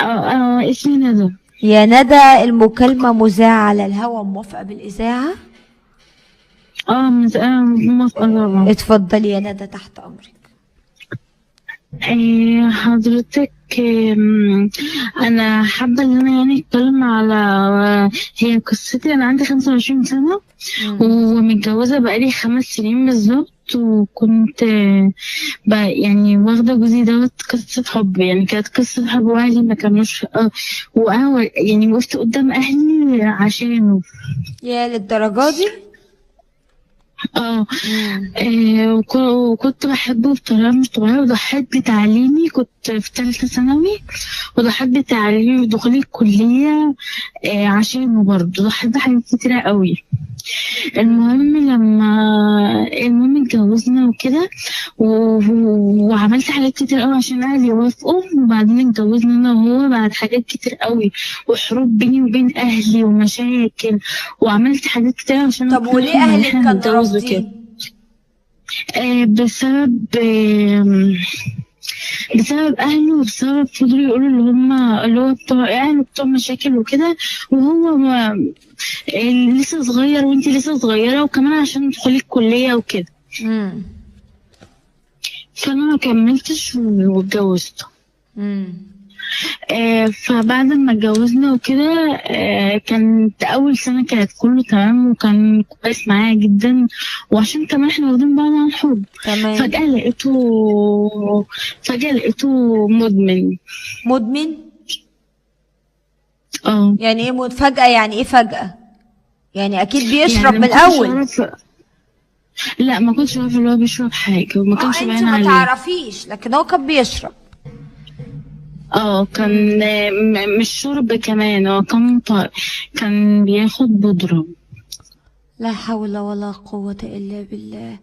اه اسمي ندى. يا ندى، المكالمة مذاعة على الهوا، موافقة بالإذاعة؟ اه موافقة طبعا. اتفضلي يا ندى، تحت أمرك. حضرتك، انا حابة ان انا يعني اتكلم على هي قصتي. انا عندي 25 سنة ومتجوزة بقالي 5 سنين بالظبط، وكنت يعني واخدة جوزي دوت قصة حب، يعني كانت قصة حب، واهلي ما كانوش وانا يعني وقفت قدام اهلي عشانه. يا للدرجة دي؟ اه وكنت بحبه بطريقة مش طبيعية، وضحيت بتعليمي، كنت في ثالثة ثانوي وضحيت بتعليمي ودخولي الكلية عشانه برضه، ضحيت بحاجات كتيرة قوي. المهم اتجوزنا وكده، وعملت حاجات كتير قوي عشان اهلي يوافقوا، وبعدين اتجوزنا انا وهو بعد حاجات كتير قوي وحروب بيني وبين اهلي ومشاكل، وعملت حاجات كتير عشان طب وليه اقنعهم ان أهلك احنا كانوا نتجوز وكده. رافضين؟ بسبب بسبب اهله، وبسبب فضلوا يقولوا اللي هم اللي هو بتوع اهله بتوع مشاكل وكده، وهو ما لسه صغير وانتي لسه صغيرة، وكمان عشان تدخلي الكلية وكده. فانا ما كملتش واتجوزته. فبعد ما اتجوزنا وكده، كانت اول سنة كانت كله تمام وكان كويس معايا جدا، وعشان كمان احنا واخدين بعض عن حب. تمام. فجأة لقيته مدمن. مدمن؟ اه. يعني ايه فجأة؟ يعني ايه فجأة؟ يعني اكيد بيشرب يعني من ما كنتش الاول. اعرف، لا ما كنتش اعرف اللي هو بيشرب حاجة وما كانش انت باين ما عليه. تعرفيش، لكن هو كان بيشرب. كان مش شرب كمان، هو كان بياخد بودرة. لا حول ولا قوة إلا بالله.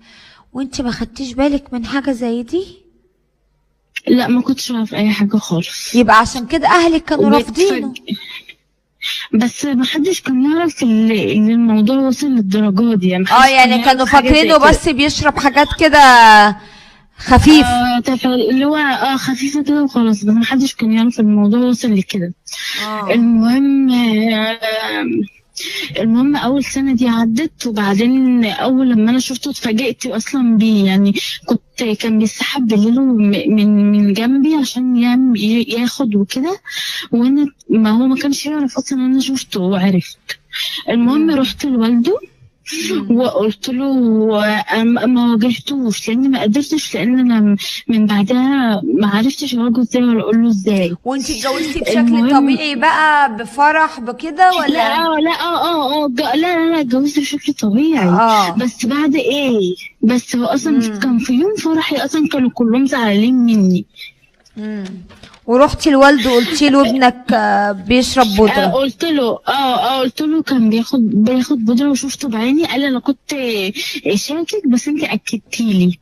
وانت ما خدتيش بالك من حاجة زي دي؟ لا ما كنتش اعرف اي حاجة خالص. يبقى عشان كده اهلك كانوا رافضينه. بس ما حدش كان يعرف ان الموضوع وصل للدرجة دي، يعني ما حدش كان يعني يعرف كانوا حاجة زي فاكرينه كده. بس بيشرب حاجات كده خفيف. اللي هو خفيفة كده وخلاص، بس ما حدش كان يعرف الموضوع وصل لكده. المهم أول سنة دي عدت، وبعدين أول لما أنا شفته اتفاجئت أصلا بيه، يعني كان بيسحب بالليل من جنبي عشان ياخد وكده، وأنا ما هو ما كانش يعرف أصلا إن أنا شفته وعرفت. المهم رحت لوالده وقلت له، ما واجهتوش لأن ما قدرتش، لأن أنا من بعدها ما عرفتش أواجهه إزاي ولا أقول له إزاي. وأنتي اتجوزتي بشكل طبيعي بقى، بفرح بكده ولا؟ لا، لا، لا، لا، لا، اتجوزت بشكل طبيعي. بس بعد إيه؟ بس هو أصلاً كان في يوم فرحي أصلاً كانوا كلهم زعلانين مني. ورحتي لوالده وقلتي له ابنك بيشرب بودرة؟ قلت له كان بياخد بودرة وشفته بعيني. قال لي أنا كنت شاكك بس أنت أكدتيلي.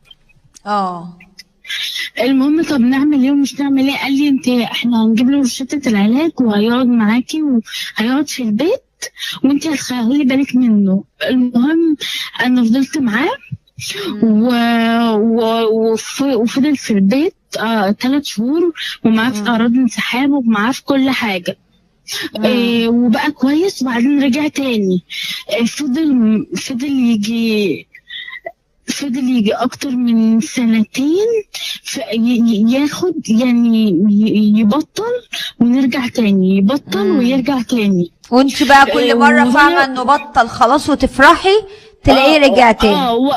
المهم طب نعمل إيه ومش نعمل إيه؟ قال لي إحنا هنجيب له روشتة العلاج وهيقعد معاكي وهيقعد في البيت وأنت هتخلي بالك منه. المهم أنا فضلت معاه وفضل في البيت 3 شهور، ومعاه في أعراض انسحاب ومعاه في كل حاجة. وبقى كويس، وبعدين رجع تاني. فضل يجي أكتر من سنتين، ياخد يعني يبطل ونرجع تاني، يبطل ويرجع تاني. وانت بقى كل مرة فاهمة انه بطل خلاص وتفرحي تلاقيه رجع تاني.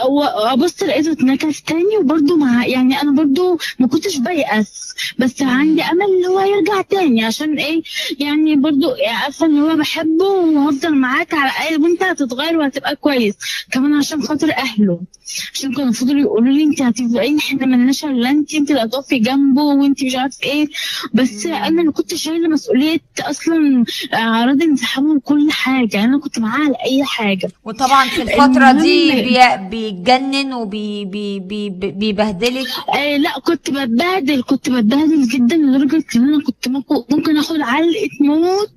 وابص لقيته اتنكس تاني، وبرده مع يعني انا برده ما كنتش بيأس، بس عندي امل ان هو يرجع تاني، عشان ايه يعني برده عارفه ان هو بحبه وهفضل معاك على الاقل، وانت هتتغير وهتبقى كويس كمان، عشان خاطر اهله، عشان كانوا فضلوا يقولوا لي انت هتبقي، احنا مالناش الا انت، انت اللي هتقفي جنبه وانت مش عارف ايه. بس انا اللي كنت شايله مسؤوليه اصلا اعراض انسحابه وكل حاجه، انا كنت معاه على اي حاجه. وطبعا في الفترة دي بيتجنن وبيبهدلك. لا كنت بتبهدل جدا، لدرجة ان انا كنت ممكن اخد علقة موت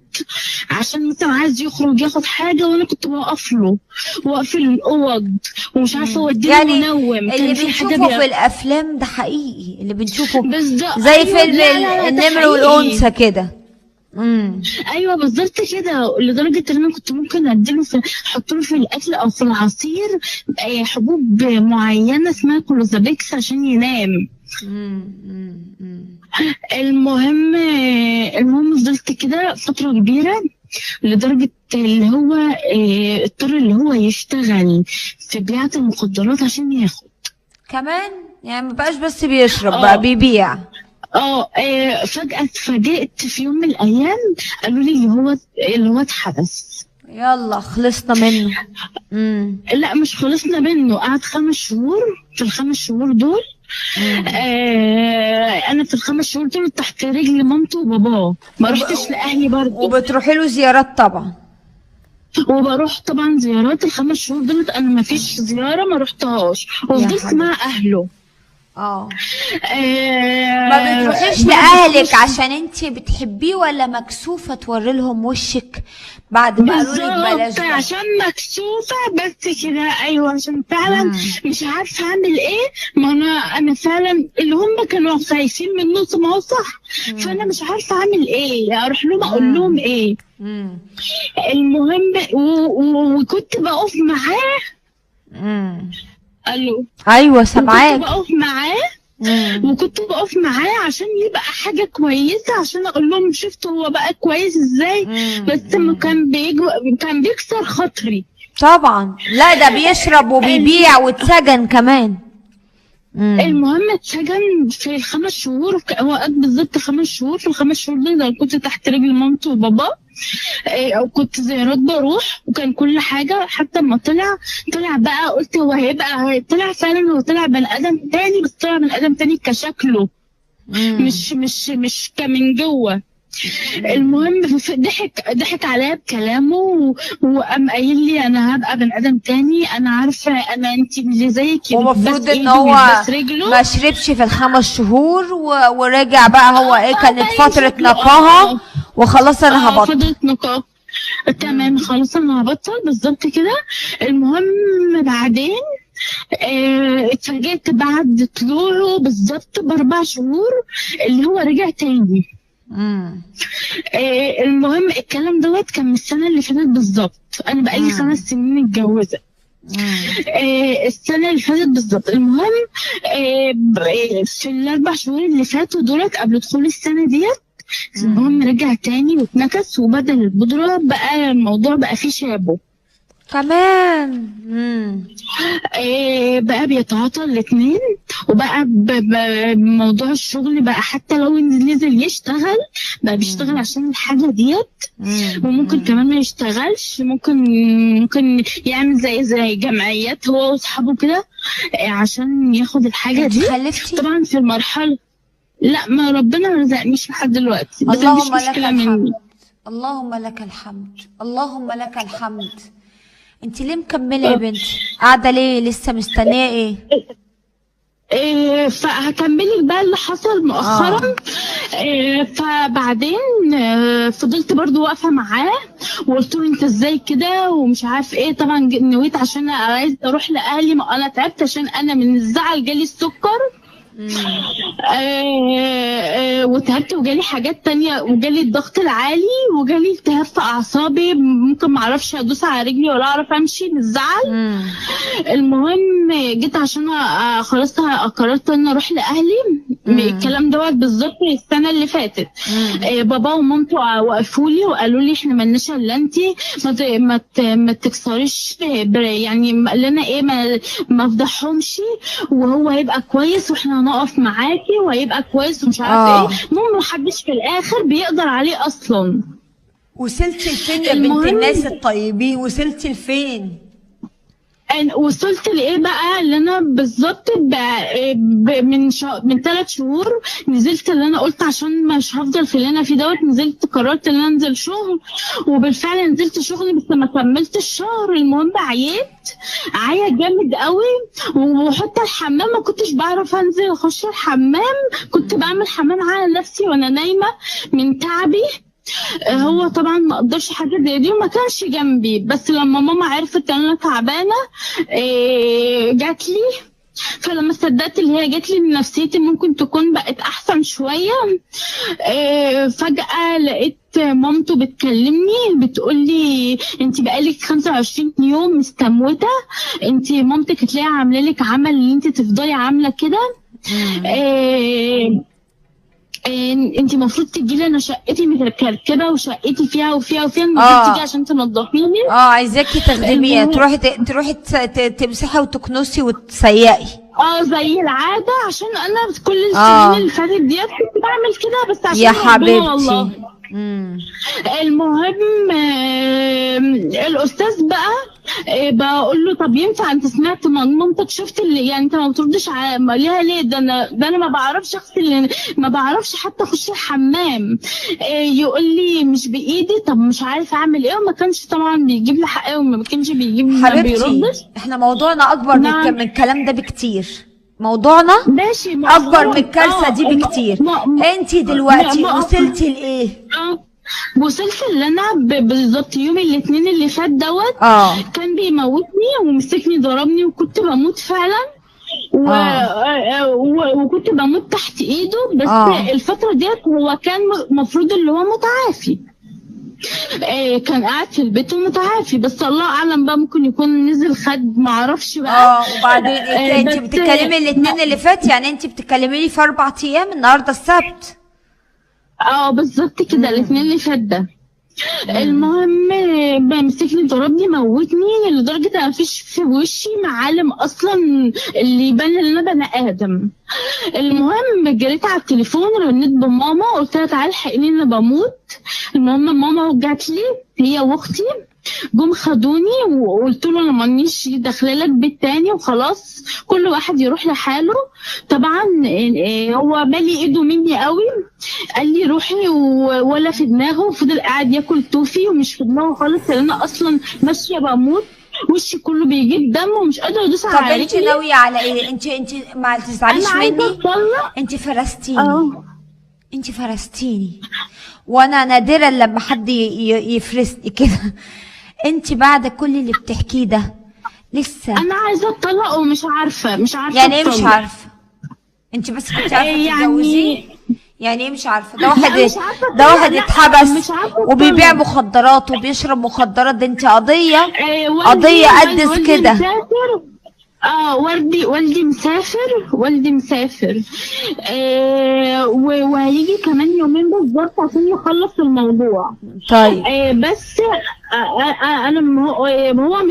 عشان مثلا عايز يخرج ياخد حاجة، وانا كنت بوقف له واقفل الاوض ومش عارفة اوديه يعني منوم. اللي كان في حاجة بنشوفه في الافلام ده حقيقي، اللي بنشوفه بالظبط. زي أيوة، فيلم لا، لا، لا، ده النمر حقيقي. والأنثى كده. ايوه بالظبط كده، لدرجة ان انا كنت ممكن اديله في، احط له في الاكل او في العصير حبوب معينة اسمها كلوزابيكس عشان ينام. المهم فضلت كده فترة كبيرة، لدرجة اللي هو اضطر اللي هو يشتغل في بيعه المخدرات عشان ياخد كمان، يعني ما بقاش بس بيشرب بقى بيبيع. فجأة اتفاجئت في يوم من الأيام قالوا لي اللي هو اتحبس. يلا خلصنا منه. لا مش خلصنا منه، قعد 5 شهور. في ال5 شهور دول أنا في ال5 شهور دول تحت رجل مامته وباباه، ما رحتش لأهلي برضه. وبتروحي له زيارات طبعا؟ وبروح طبعا زيارات. ال5 شهور دول أنا ما فيش زيارة ما رحتهاش، وفضلت مع أهله. ما بتروحيش لأهلك عشان انت بتحبيه ولا مكسوفة توري لهم وشك بعد ما قالوا لك بلاش ده؟ عشان مكسوفة بس كده. ايوه عشان فعلا مش عارفة اعمل ايه. ما انا فعلا اللي هم كانوا خايفين من نص ما هو صح، فانا مش عارفة اعمل ايه، اروح لهم اقول لهم ايه. المهم وكنت بقف معاه. الو. ايوه سامعاك. وكنت بقف معاه عشان يبقى حاجة كويسة، عشان اقول لهم شفتوا هو بقى كويس ازاي. بس ما كان بيكسر خاطري طبعا. لا ده بيشرب وبيبيع واتسجن كمان. المهم اتسجن في ال5 شهور، هو قد بالظبط 5 شهور. في ال5 شهور دول كنت تحت رجل مامته وبابا، او كنت زيارات بروح، وكان كل حاجة. حتى ما طلع بقى قلت هو هيبقى، طلع فعلا هو طلع بني ادم تاني، بس طلع بني ادم تاني كشكله، مش مش مش كمن جوه. المهم ضحك عليا بكلامه، وقام قايل لي انا هبقى بني ادم تاني، انا عارفه انا انت اللي زيك. ومفروض ان هو ما شربش في ال5 شهور ورجع بقى هو ايه، كانت فترة نقاهه وخلاص انا هبطل. فترة نقاهه تمام، خلاص انا هبطل بالظبط كده. المهم بعدين اتفاجئت بعد طلوعه بالظبط ب4 شهور اللي هو رجع تاني. المهم الكلام دوت كان من السنة اللي فاتت بالظبط. انا بقالي 5 سنين متجوزة. السنة اللي فاتت بالظبط. المهم في ال4 شهور اللي فاتوا دولت قبل دخول السنة ديت، المهم رجع تاني واتنكس، وبدل البودره بقى الموضوع بقى فيه شابو كمان. بقى بيتعاطى الاثنين، وبقى بموضوع الشغل بقى حتى لو نزل يشتغل بقى بيشتغل عشان الحاجة ديت، وممكن كمان ما يشتغلش، ممكن يعمل زي جمعيات هو واصحابه كده عشان ياخد الحاجة دي. خلفتي؟ طبعا في المرحلة لا، ما ربنا ما رزقنيش لحد دلوقتي. بس اللهم لك الحمد، اللهم لك الحمد، اللهم لك الحمد. انت ليه مكملة يا بنتي؟ قاعدة ليه لسه مستنيه ايه؟ فهكملك بقى اللي حصل مؤخرا. فبعدين فضلت برضو واقفة معاه، وقلت له انت ازاي كده ومش عارف ايه. طبعا نويت عشان عايز اروح لاهلي، ما انا تعبت عشان انا من الزعل جالي السكر. وتعبت وجالي حاجات تانية، وجالي الضغط العالي، وجالي التهاب في اعصابي، ممكن معرفش ادوس على رجلي ولا اعرف امشي من الزعل. المهم جيت عشان خلاص قررت ان اروح لاهلي. الكلام دوت بالظبط السنة اللي فاتت. بابا ومامته وقفوا لي وقالوا لي احنا مالناش الا انت، ما تكسريش يعني، قال لنا ايه، ما افضحهمش وهو هيبقى كويس واحنا هنقف معاكي وهيبقى كويس ومش عارفه ايه. المهم محدش في الاخر بيقدر عليه اصلا. وصلتي لفين يا بنت الناس الطيبين؟ وصلتي لفين؟ وصلت لايه بقى؟ اللي انا بالظبط من 3 شهور نزلت، اللي انا قلت عشان مش هفضل في اللي انا فيه دوت، نزلت قررت ان انا انزل شغل، وبالفعل نزلت شغل بس ما كملتش الشهر. المهم عييت عيا جامد قوي، وحتى الحمام ما كنتش بعرف انزل اخش الحمام، كنت بعمل حمام على نفسي وانا نايمة من تعبي. هو طبعا ما قدرش حاجة زي دي وما كانش جنبي، بس لما ماما عرفت ان انا تعبانة جات لي، فلما صدقت اللي هي جات لي ان نفسيتي ممكن تكون بقت احسن شوية، فجاة لقيت مامته بتكلمني بتقول لي انت بقالك 25 يوم مستموته، انت مامتك هتلاقيها عامله لك عمل ان انت تفضلي عامله كده. انت المفروض تجي لي، انا شقتي متكركبه وشقتي فيها وفيها وفيها، المفروض تيجي عشان تنضفيني. عايزاكي تخدميها، تروحي تمسحي وتكنسي وتسيقي. زي العادة، عشان انا كل السنين اللي فاتت ديت كنت بعمل كده، بس عشان يا حبيبتي والله. المهم الاستاذ بقى بقول له طب ينفع انت سمعت مامتك شفت اللي يعني انت ما بتردش عليها ليه؟ ده انا ما بعرفش اغسل، ما بعرفش حتى اخش الحمام. يقول لي مش بايدي، طب مش عارف اعمل ايه. وما كانش طبعا بيجيب لي حقي، وما كانش بيجيب، ما بيردش. احنا موضوعنا اكبر من الكلام ده بكتير، موضوعنا ماشي اكبر من الكارثة دي بكتير. انت دلوقتي وصلتي لايه؟ وصلت اللي انا بالظبط يوم الاثنين اللي فات دوت كان بيموتني ومسكني ضربني، وكنت بموت فعلا وكنت بموت تحت ايده. بس الفترة ديت هو كان المفروض اللي هو متعافي، كان قاعد في البيت ومتعافي، بس الله اعلم بقى ممكن يكون نزل خد معرفش بقى. وبعدين انت بتتكلمي الاثنين اللي فات، يعني انت بتتكلمي لي في 4 ايام، النهارده السبت. بالظبط كده، الاثنين اللي فات ده. المهم مسكني ضربني موتني لدرجة انا مفيش في وشي معالم اصلا اللي يبان ان انا بني ادم. المهم جريت على التليفون، رنيت بماما قلت لها تعالي الحقيني انا بموت. المهم ماما جات لي هي واختي، جم خدوني وقلت له انا مانيش داخله لك بيت تاني وخلاص، كل واحد يروح لحاله. طبعا هو مالي ايده مني قوي، قال لي روحي ولا في دماغه، وفضل قاعد ياكل توفي ومش في دماغه خالص، لان انا اصلا ماشية بموت، وشي كله بيجيب دم ومش قادرة ادوس على رجلي. طب انت ناوية على ايه؟ انت ما تزعليش مني، انت فرستيني، انت فرستيني، وانا نادرا لما حد يفرسني كده. انت بعد كل اللي بتحكيه ده لسه انا عايزه اتطلق ومش عارفه، مش عارفه. يعني ايه مش عارفه؟ انت بس كنت عارفه تتجوزيه؟ يعني ايه مش عارفه؟ ده واحد، ده واحد اتحبس وبيبيع مخدرات وبيشرب مخدرات، ده انت قضية قضية قد كده. والدي مسافر، والدي مسافر، وهيجي كمان يومين بالظبط عشان يخلص الموضوع. طيب بس انا هو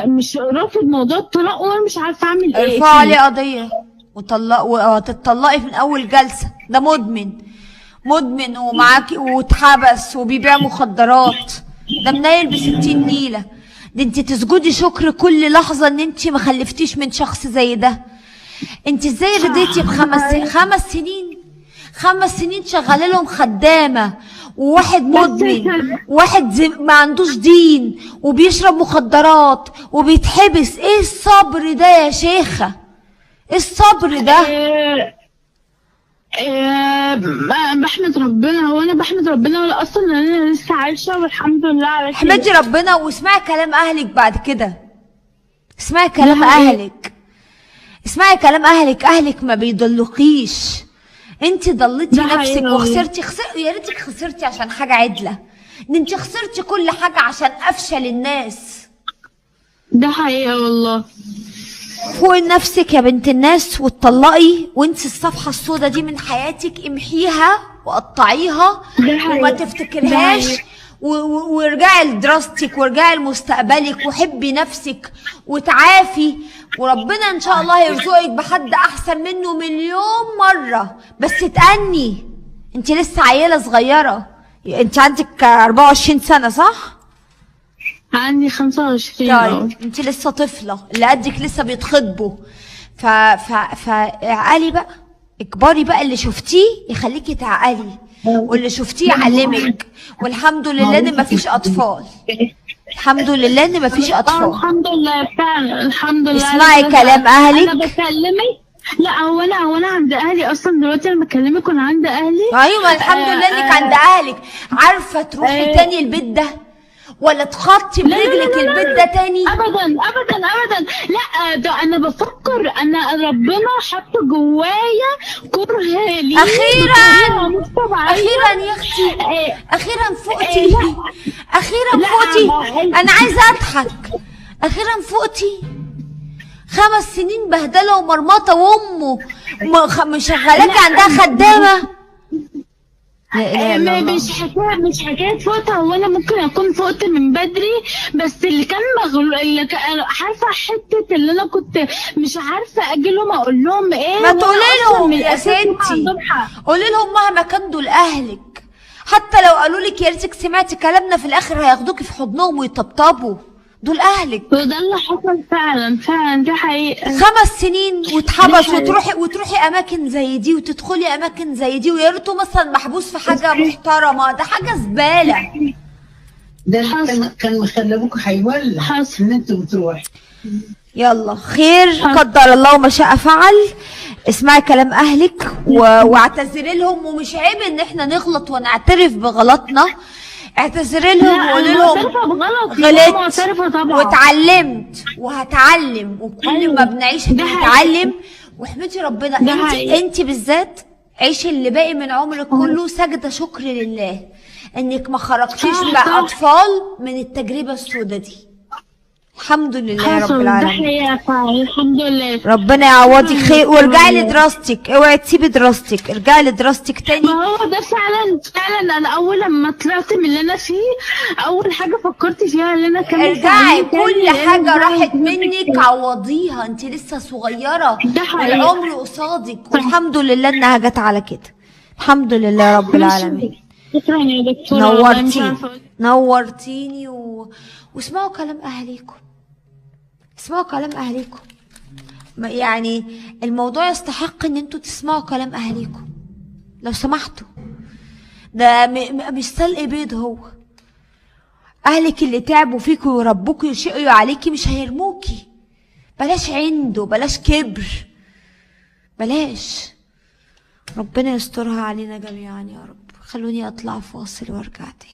مش رافض موضوع الطلاق، وانا مش عارفه اعمل ايه. ارفعوا عليه قضية وطلق، وهتطلقي من اول جلسه. ده مدمن، مدمن ومعاكي واتحبس وبيبيع مخدرات، ده منيل ب60 نيله. ده انت تسجدي شكر كل لحظة ان انت ما خلفتيش من شخص زي ده. انت ازاي رضيتي بخمس سنين؟ 5 سنين شغالة لهم خدامه، وواحد مدمن، واحد ما عندوش دين وبيشرب مخدرات وبيتحبس. ايه الصبر ده يا شيخه؟ ايه الصبر ده؟ بحمد ربنا، هو انا بحمد ربنا ولا اصلا انا لسه عايشه والحمد لله على كده. احمدي ربنا واسمعي كلام اهلك بعد كده. اسمعي كلام اهلك، اسمعي كلام اهلك، اهلك ما بيضلقيش. انت ضليتي نفسك وخسرتي، يا ريتك خسرتي عشان حاجة عدله، ان انت خسرتي كل حاجة عشان افشل الناس. ده حقيقة والله. فوقي نفسك يا بنت الناس واتطلقي، وانسي الصفحة السوداء دي من حياتك، امحيها وقطعيها وما تفتكرهاش، وارجعي لدراستك وارجعي لمستقبلك وحبي نفسك وتعافي، وربنا ان شاء الله يرزقك بحد احسن منه مليون مرة. بس تأني، انت لسه عيله صغيرة، انت عندك 24 سنة صح؟ عندي 25. طيب انت لسه طفله، اللي قدك لسه بيتخطبوا. ف ف فاعقلي بقى، اكبري بقى، اللي شفتيه يخليكي تعقلي، واللي شفتيه يعلمك. والحمد لله ان مفيش اطفال، الحمد لله ان مفيش اطفال. الحمد لله فعلا، الحمد لله. اسمعي كلام اهلك. انا بكلمك، لا هو انا عند اهلي اصلا دلوقتي، انا بكلمك وانا عند اهلي. ايوه الحمد لله انك عند اهلك، عارفه تروحي تاني البيت ده ولا تخطي لا لا لا برجلك لا لا البيت ده تاني؟ ابدا ابدا ابدا. لا ده انا بفكر، انا ربنا حط جوايا كره ليه اخيرا بطريقة مش طبيعية. اخيرا يا اختي، اخيرا فقتي، لا. اخيرا لا، فقتي. ما- انا عايزه اضحك. اخيرا فقتي. 5 سنين بهدله ومرمطه، وامه مشغلاكي عندها خدامه. لا اله الا الله. مش حكاية فوت، هو انا ممكن اكون فقت من بدري، بس اللي كان اللي كان عارفه حتة اللي انا كنت مش عارفه اجي لهم اقول لهم ايه. ما وأنا تقولي أصلاً لهم من يا الأساس هم ستي، عندهم حق. قولي لهم مهما كان دول اهلك، حتى لو قالوا لك يا ريتك سمعتي كلامنا، في الاخر هياخدوكي في حضنهم ويطبطبوا. دول اهلك. وده اللي حصل فعلا، فعلا دي حقيقة. 5 سنين واتحبس، دي حقيقة. وتروحي اماكن زي دي، وتدخلي اماكن زي دي، ويا ريته مثلا محبوس في حاجة محترمه، ده حاجة زبالة. ده كان مخلي ابوك هيولع حصل. ان انت بتروحي. يلا خير، قدر الله ما شاء فعل. اسمعي كلام اهلك واعتذري لهم، ومش عيب ان احنا نغلط ونعترف بغلطنا. اعتذري لهم لا، وقولي أنا لهم معترفة بغلطي، غلطت معترفة طبعا. واتعلمت وهتعلم، وكل أيوة. ما بنعيش ده حقيقي. بنتعلم. واحمدي ربنا. ده انت حقيقي. انت بالذات عيشي اللي باقي من عمرك كله سجدة شكر لله انك ما خرجتيش صح، مع صح. اطفال من التجربة السوداء دي. الحمد لله يا رب حصل، ده العالمين. حقيقة فعلا، الحمد لله. ربنا يعوضك خير، وارجعي لدراستك، اوعي تسيبي دراستك، ارجعي لدراستك تاني. ما هو ده فعلا، فعلا انا اول لما طلعت من اللي انا فيه، اول حاجة فكرت فيها ان انا اكمل ارجعي، تعليم تاني، كل لأن حاجة ده راحت هيكون منك عوضيها، انت لسه صغيرة ده حقيقي. والعمر قصادك، والحمد لله انها جت على كده. الحمد لله يا رب العالمين. شكرا يا دكتورة، والله مش نورتيني، عارفة أقول. نورتيني. واسمعوا كلام اهاليكم، اسمعوا كلام اهاليكم. يعني الموضوع يستحق ان انتوا تسمعوا كلام اهاليكم لو سمحتوا. ده مش سلق بيض، هو اهلك اللي تعبوا فيكي وربوكي وشقيوا عليكي مش هيرموكي. بلاش عنده، بلاش كبر، بلاش. ربنا يسترها علينا جميعا يا رب. خلوني اطلع فاصل وارجع تاني.